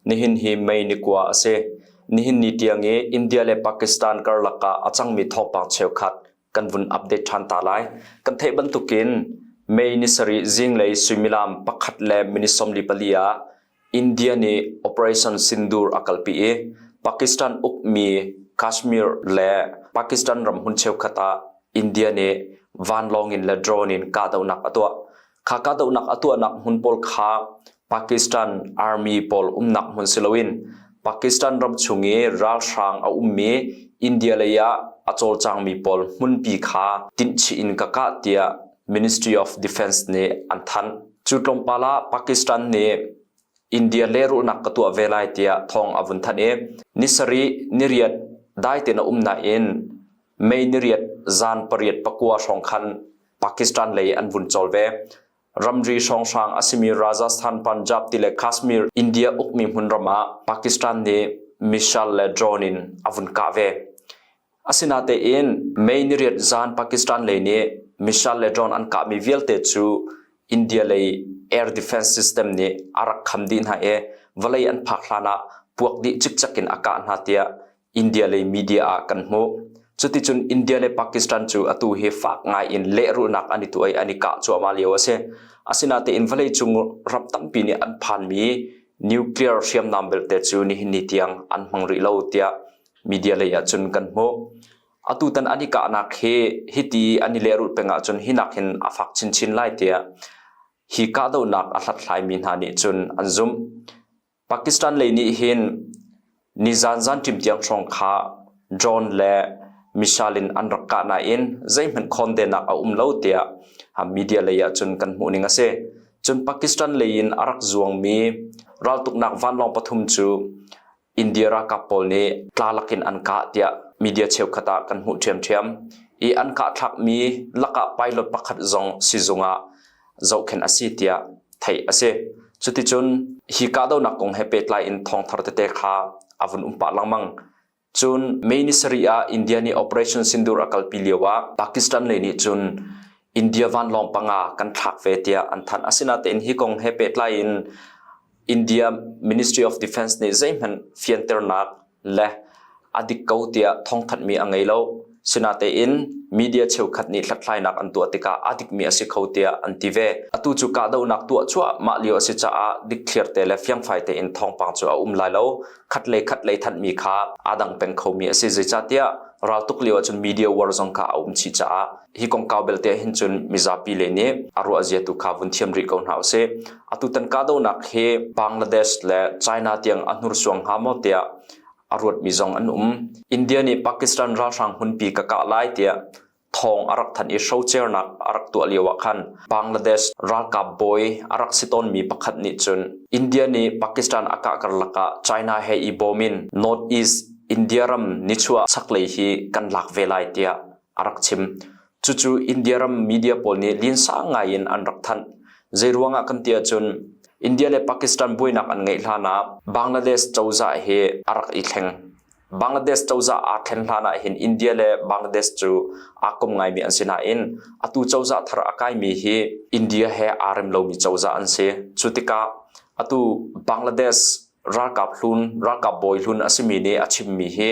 Nihin hi May ni kua a si. Nihin ni tiang i India le Pakistan karlak ah a cangmi thawngpang cheukhat kan vun update ṭhan ta lai. Kan theih bantukin May ni sarih zinglei suimilam pakhat le minute 44 ah India nih Operation Sindoor a kalpi i Pakistan ukmi Kashmir le Pakistan ram hmun cheukhat ah India nih vanlawng in le drone in kahdohnak a tuah. Kha kahdohnak a tuahnak hmun pawl kha Pakistan Army pawl umnak hmun si loin Pakistan ram chung i ralhrang a ummi India lei ah a cawlcangmi pawl hmunpi kha tinhchih in ka kah tiah Ministry of Defense nih an thanh. Cu tlawmpal ah Pakistan nih India lehrulhnak ka tuah ve lai tiah thawng a vun thanh i ni sarih niriat dai tein a um nain May niriat zan pariat pakua hrawng khan Pakistan lei an vun cawl ve. Ramri hrawnghrang a simi Rajasthan, Punjab ti le Kashmir India ukmi hmunram ah Pakistan nih missile le drone in a vun kah ve. Asinatein May niriat zan Pakistan lei nih missile le drone an kahmi vialte cu India lei air defense system nih a rak kham dih hna i vawlei an phak hlan ah puak dih cikcek in a kah hna tiah India lei media ah kan hmuh. Cuticun India le Pakistan cu atu hi fak ngai in lehrulhnak an i tuah i an i kah cuahmah lio a si. Asinatein vawleicung ram tampi nih an phanmi nuclear hriamnam belte cu nihin ni tiang an hmang rih lo tiah media lei ah cun kan hmuh. Atutan an i kahnak hi hiti an i lehrulh peng ahcun hi nak hin a fak chinchin lai tiah hi kahdohnak a hlathlaimi hna nih cun an zumh. Pakistan lei nih hin nizan zanṭim tiang hrawng kha drone le missile in an rak kah nain zeihmanh khawndenak a um lo tiah media lei ah cun kan hmuh ning a si. Cun Pakistan lei in a rak zuangmi raltuknak vanlawng pathum cu India ralkap pawl nih tla lakin an kah tiah media cheukhat ah kan hmuh ṭhiamṭhiam. I an kahthlakmi lakah pilot pakhat zong sizung ah zohkhenh a si tiah theih a si. Cuticun hi kahdohnak kong he pehtlai in thawngthar tete kha a vun um pah lengmang. Cun May ni sarih ah India nih Operation Sindoor a kalpi lio ah Pakistan lei nih cun India vanlawng panga kan thlak ve tiah an thanh. Asinain hi kong he pehtlai in India Ministry of Defense nih zeihmanh fianternak le a dik ko tiah thawngthanhmi a ngei lo. Sinatein media cheukhat nih hlathlainak an tuah tikah a dikmi a si kho tiah an ti ve. Atu cu kahdohnak tuah cuahmah lio a si caah dikthliar te le fiangfai tein thawngpang cu a um lai lo. Khat le khat lei thanhmi kha aa dang peng khomi a si. Zeicahtiah raltuk lio ahcun media war zong kha a um chih caah hi kongkau belte hin cun mizapi le nih a ruah zia tu kha vun thiam rih ko hna usih. Atutan kahdohnak hi Bangladesh le China tiang a hnursuang hnga maw tiah a ruatmi zong an um. India nih Pakistan ralhrang hmunpi ka kah lai tiah thawng a rak thanh i hrocernak a rak tuah lio ah khan Bangladesh ralkap bawi a rak si tawnmi pakhat nih cun India nih Pakistan a kah karlak ah China he i bawm in North East India ram nichuah chaklei hi kan lak ve lai tiah a rak chim. Cucu India ram media pawl nih linsa ngai in an rak thanh. Zeiruang ah kan ti ahcun India le Pakistan buainak an ngeih hlan ah Bangladesh cozah hi a rak i thleng. Bangladesh cozah aa thlen hlan ah hin India le Bangladesh cu aa kom ngaimi an si nain atu cozah thar a kaimi hi India he aa rem lomi cozah an si. Cu tikah atu Bangladesh ralkap hlun, ralkap bawi hlun a simi nih a chimmi hi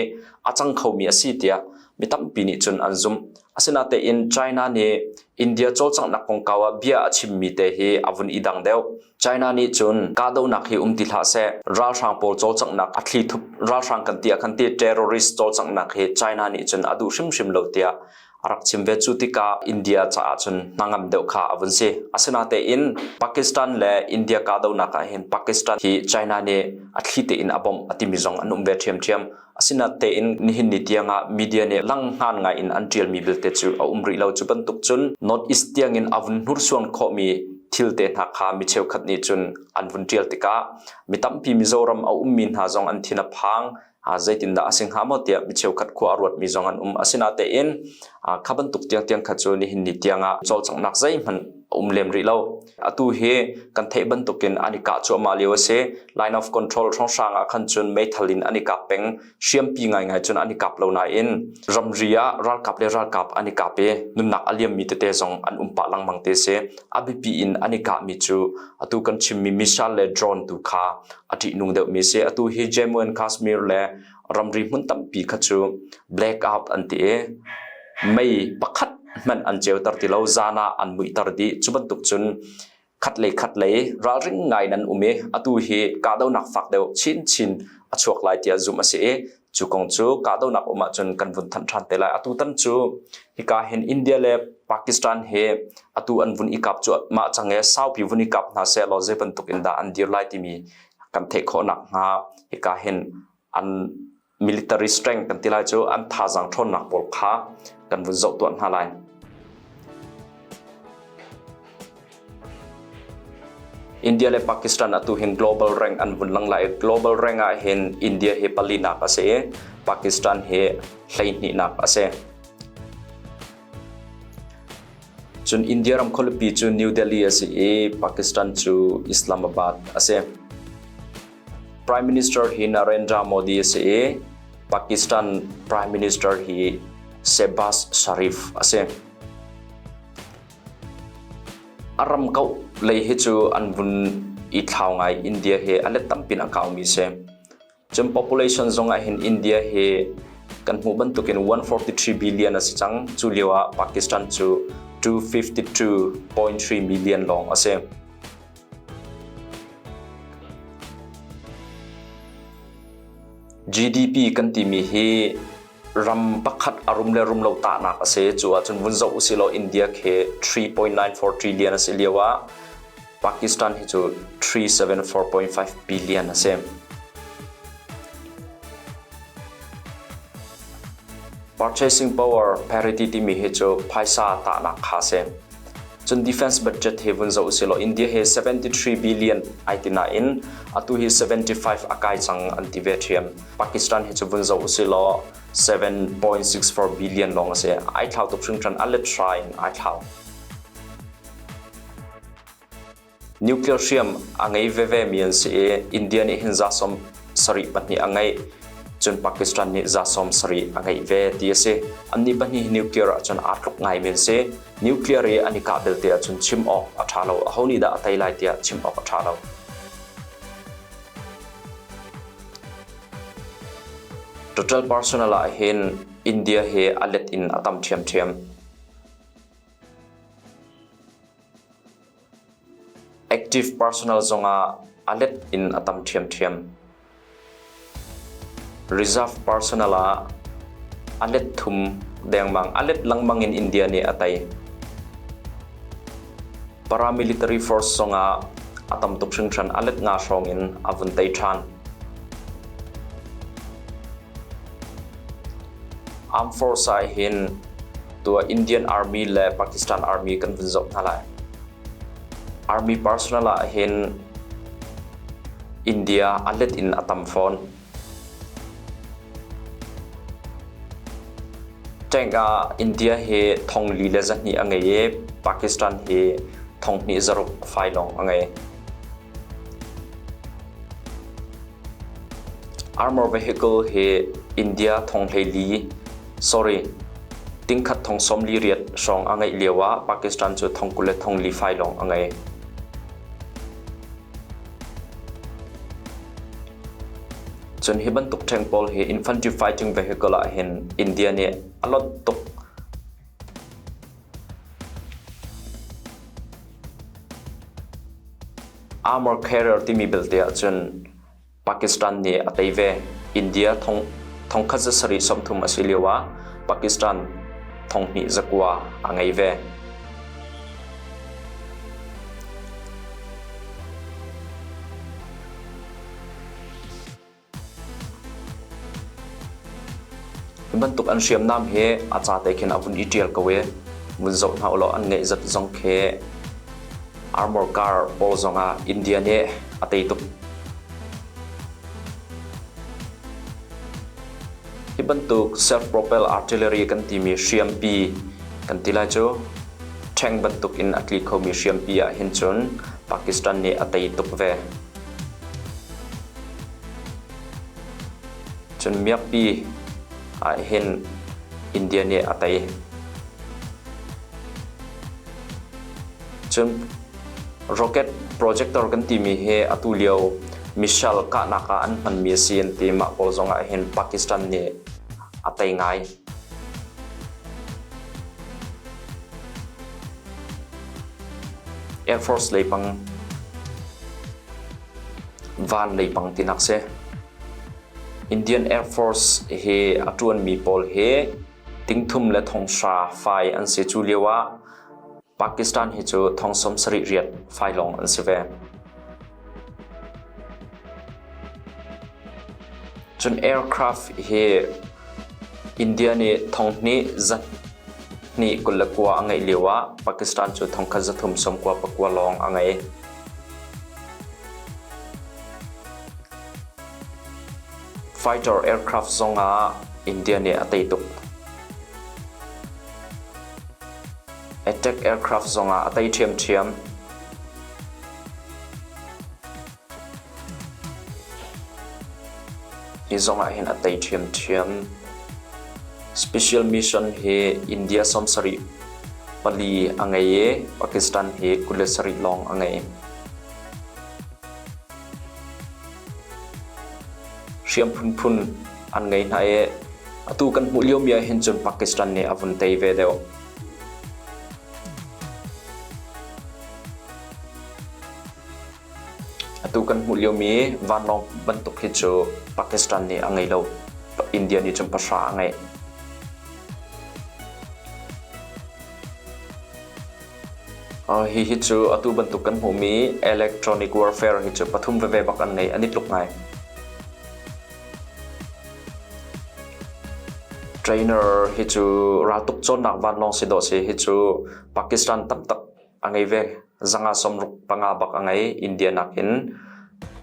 a cang khomi a si tiah mi tampi nih cun an zumh. Asinatein China nih India cawlcanghnak kongkau ah bia a chimmi te hi a vun i dang deuh. China nih cun kahdohnak hi um ti hlah seh, ralhrang pawl cawlcanghnak a thli thup ralhrang kan ti ah khan ti terrorist cawlcanghnak hi China nih cun a duh hrimhrim lo tiah a rak chim ve. Cu tikah India caah cun hnangam deuh kha a vun si. Asinatein Pakistan le India kahdohnak ah hin Pakistan hi China nih a thli tein a bawmh a timi zong an um ve ṭhiamṭhiam. Asinatein nihin ni tiangah media nih langhngan ngai in an ṭialmi belte cu a um rih lo. Cu bantuk cun North East tiangin a vun hnursuan khawhmi thil te hna kha mi cheukhat nih cun an vun ṭial tikah mi tampi Mizoram a ummi hna zong an thin a phang. Zeitindah a si hnga maw tiah mi cheukhat khua a ruatmi zong an um. Asinatein kha bantuk tiangtiang kha cu nihin ni tiangah cawlcanghnak zeihmanh a um lem rih lo. Atu hi kan theih bantukin an i kah cuahmah lio a si. Line of control hrawnghrang ah khan cun meithal in an i kap peng. Hriampi ngaingai cun an i kap lo nain ramri ah ralkap le ralkap an i kap i nunnak a liammi tete zong an um pah lengmang te si. A biapi in an i kahmi cu atu kan chimmi missile le drone tu kha a ṭihnung deuhmi si. Atu hi Jammu and Kashmir le ramri hmun tampi kha cu blackout an ti i mei pakhat hmanh an ceuter ti lo zan ah an muihter dih cu bantuk cun khatlei khatlei ralring ngai nan um i atu hi kahdohnak fak deuh chinchin a chuak lai tiah zumh a si i cu kong cu kahdohnak um ahcun kan vun thanh ṭhan te lai atu tan cu hika hin India le Pakistan he atu an vun i kap cu mah cang e saupi vun i kap hna seh law zei bantuk in dah an dir lai timi kan theih khawh nak hnga hika hin an military strength kan ti lai cu an thazaang ṭhawnnak pawl kha kan vun zoh tuah hna lai. India le Pakistan atu hin global rank an vun lang lai. Global rank ah hin India hi palinak a si i Pakistan hi hleihnihnak a si. Cun India ram khualipi cu New Delhi a si i Pakistan cu Islamabad a si. Prime Minister hi Narendra Modi a si i Pakistan Prime Minister hi Shehbaz Sharif a si. A ram kauh lei hi cu an vun i thlau ngai India hi a let tampin a kaumi si. Cun population zong ah hin India hi kan hmuh bantukin 143 billion a si cang. Cu lio ah Pakistan cu 252.3 million lawng a si. GDP kan timi hi ram pakhat a rum le rum lo tahnak a si. Cu ahcun vun zoh usih law India khi 3.94 trillion a si lio ah Pakistan hi cu 374.5 billion a si. Purchasing power parity timi hi cu phaisa tahnak kha a si. Cun defense budget hi vun zoh usih law India hi 73 billion ai ti nain atu hi 75 a kai cang an ti ve ṭhiam. Pakistan hi cu vun zoh usih law 7.64 billion lawng a si. Ai thlau tuk hringhran a let hra in ai thlau. Nuclear hriam a ngei veve mi an si i India nih hin za 74 a ngeih cun Pakistan nih za 70 a ngeih ve ti a si. Annih pahnih hi nuclear ahcun aa tluk ngaimi an si. Nuclear i an i kah belte ahcun chim awk a ṭha lo. Aho nih dah a tei lai tiah chim awk a ṭha lo. Total personnel ah hin India hi a let in a tam ṭhiamṭhiam. Active personnel zongah a let in a tam ṭhiamṭhiam. Reserve personnel ah a let thum dengmang, a let lengmang in India nih a tei. Paramilitary force zongah a tam tuk hringhran, a let nga hrawng in a vun tei ṭhan. Armed Force ah hin tua Indian Army le Pakistan Army kan vun zoh hna lai. Army personnel ah hin India a let in a tam fawn. Tank ah India hi thong li le zahnih a ngei i Pakistan hi thong hnih zaruk fai lawng a ngei. Armor vehicle hi India thong 14 sorry tingkhat thong 48 hrawng a ngeih lio ah Pakistan cu thong 20 le thong li fai lawng a ngei. Cun hi bantuk ṭheng pawl hi infantry fighting vehicle ah hin India nih a lonh tuk. Armor carrier timi belte ahcun Pakistan nih a tei ve. India thong thongkhat za sarih 30 a si lio ah Pakistan thonghnih zakua a ngei ve. Hi bantuk an hriamnam hi a ca te khin a vun i ṭial ko i vun zoh hna ulaw an ngeih zat zong khi armor car pawl zongah India nih a tei tuk. Hi bantuk self-propelled artillery kan timi hriampi kan ti lai cu. Tank bantuk in a tli khomi hriampi ah hin cun Pakistan nih a tei tuk ve. Cun miakpi ah hin India nih a tei. Cun rocket projector kan timi hi atu lio missile kahnak ah an hmanmi a si an ti. Mah pawl zong ah hin Pakistan nih a tei ngai. Air Force leipang van leipang tinak si. Indian Air Force hi a ṭuanmi pawl hi tingthum le thonghra fai an si. Cu lio ah Pakistan hi cu thong 78 riat fai lawng an si ve. Cun aircraft hi India nih thonghnih zahnih 29 a ngeih lio ah Pakistan cu thongkhat zathum 99 lawng a ngei. Fighter aircraft zong ah India nih a tei tuk. Attack aircraft zong ah a tei ṭhiamṭhiam. Hi zong ah hin a tei ṭhiamṭhiam. Special mission hi India 74 a ngei i Pakistan hi 27 lawng a ngei. Hriam phunphun an ngei hna i atu kan hmuh liomi ah hin cun Pakistan nih a vun tei ve deuh. Atu kan hmuh liomi vanlawng bantuk hi cu Pakistan nih a ngei lo. India nih cun pahra a ngeih. Hihi cu atu bantuk kan hmuhmi electronic warfare hi cu pathum veve bak an ngei, an i tluk ngai. Trainer hi cu raltuk cawnnak vanlawng si dawh si hi cu Pakistan taktak a ngei ve. Zanga sawmruk panga bak a ngei. India nakin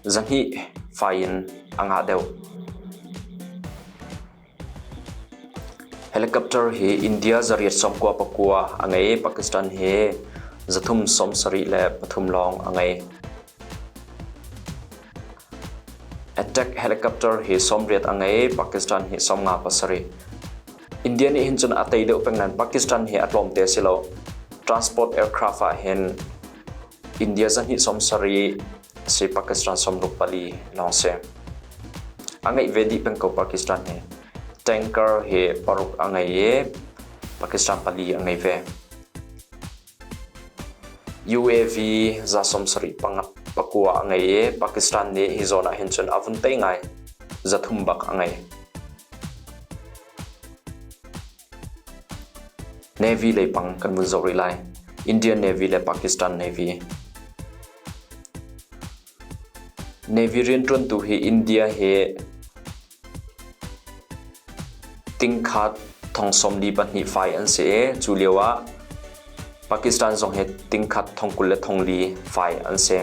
zahnih fai in a ngah deuh. Helicopter hi India zariat 99 a ngei. Pakistan hi 373 lawng a ngei. Attack helicopter hi 80 a ngei. Pakistan hi 57. India nih hin cun a tei deuh peng nain Pakistan hi a tlawmte a si lo. Transport aircraft ah hin India 270 si Pakistan 64 lawng si. A ngeih ve dih peng ko Pakistan hi. Tanker hi paruk a ngei i Pakistan pali a ngei ve. UAV 79 a ngei i Pakistan nih hi zawn ah hin cun a vun tei ngai. Zathum bak a ngei. Navy leipang kan vun zoh rih lai. Indian Navy le Pakistan Navy. Navy rianṭuantu hi India hi tingkhat thong 42 fai an si i cu lio ah Pakistan zong hi tingkhat thong 20 le thong li fai an si.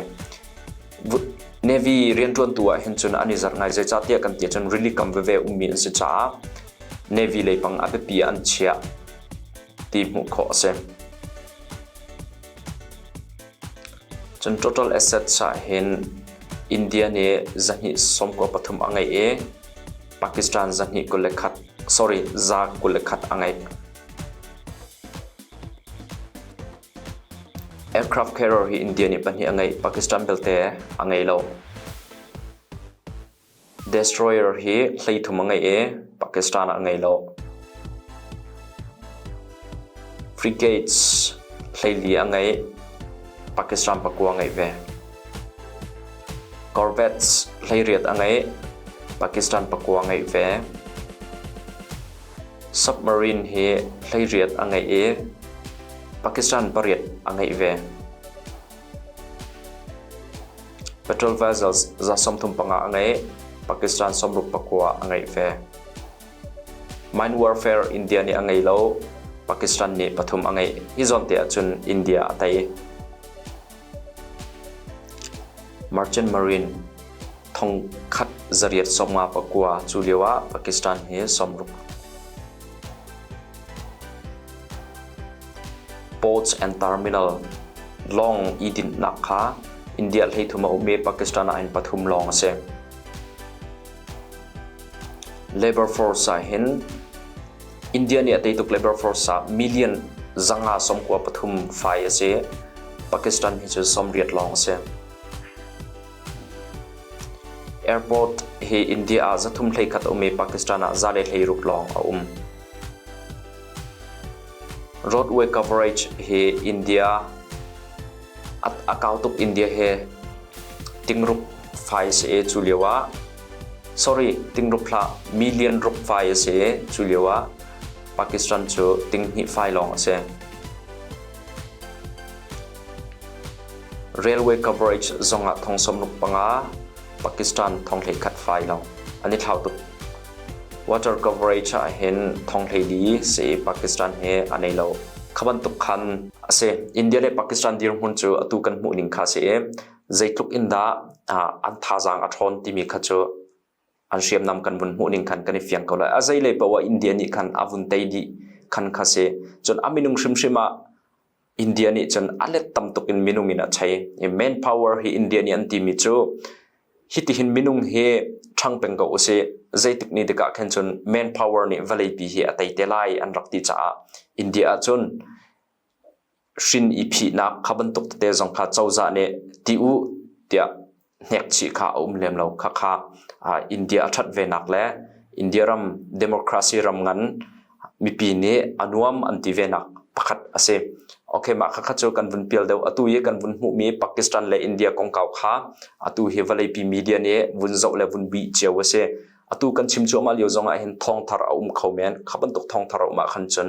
Navy rianṭuantu ah hin cun an i zarh ngai zeicahtiah kan ti ahcun rili kam veve ummi an si caah Navy leipang a biapi ah an chiah ti hmuh khawh a si. Cun total assets ah hin India nih 293 a ngeih i Pakistan 221 sorry 121 a ngeih. Aircraft carrier hi India nih pahnih a ngeih, Pakistan belte a ngei lo. Destroyer hi 13 a ngeih i Pakistan ah a ngei lo. Frigates 14 a ngeih, Pakistan pakua a ngeih ve. Corvettes 18 a ngeih, Pakistan pakua a ngeih ve. Submarine hi 18 a ngeih i Pakistan pariat a ngeih ve. Petrol vessels 35 a ngeih, Pakistan 69 a ngeih ve. Mine warfare India nih a ngei lo, Pakistan nih pathum a ngeih. Hi zawn te ahcun India a tei. Merchant Marine thong khat zariat sawmnga pakua cu lio ah Pakistan hi 60. Ports and Terminal lawng i dinhnak kha India 13 a um i Pakistan ah hin pathum lawng a si. Labor force ah hin India nih a tei tuk labor force ah million 593 fai a si. Pakistan hi cu 80 lawng a si. Airport hi India ah 331 a um i Pakistan ah 116 lawng a um. Roadway coverage hi India a kau tuk India he tingruk fai si i cu lio ah sorry tingruk hlah million ruk fai a si i cu lio ah Pakistan cu tinghnih fai lawng a si. Railway coverage zongah thong 65 Pakistan thong 11 fai lawng an i thlau tuk. Water coverage ah hin thong 14 si Pakistan he a nei lo. Kha bantuk khan a si. India le Pakistan dirhmun cu atu kan hmuh ning kha si i zeitluk in dah an thazaang a ṭhawn timi kha cu an hriamnam kan vun hmuh ning khan kan i fiang ko lai. A zeilei paoh ah India nih khan a vun tei dih khan kha si. Cun a minung hrimhrim ah India nih cun a let tam tuk in minung in a chei. Manpower hi India nih an timi cu hitihin minung hi ṭhang peng ko usih. Zeitik ni tikah khan cun manpower nih vawleipi hi a tei te lai an rak ti caah India ah cun hrin i phihnak kha bantuk tete zong kha cozah nih ti u tiah hnekchih kha a um lem lo. Khakha India a ṭhat venak le India ram democracy ram ngan mipi nih a nuam an ti venak pakhat a si. Okay, mah khakha cu kan vun pial deuh. Atu i kan vun hmuhmi Pakistan le India kongkau kha atu hi vawleipi media nih vun zoh le vun bih cio a si. Atu kan chim cuahmah lio zong ah hin thawngthar a um kho men. Kha bantuk thawngthar a um ah khan cun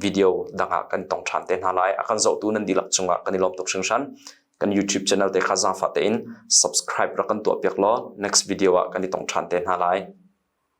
video dang ah kan tong ṭhan te hna lai. A kan zohtu nan dihlak cungah kan i lawm tuk hringhran. Kan YouTube channel te kha zaangfah tein subscribe rak kan tuah piak law next video ah kan i tong ṭhan te hna lai.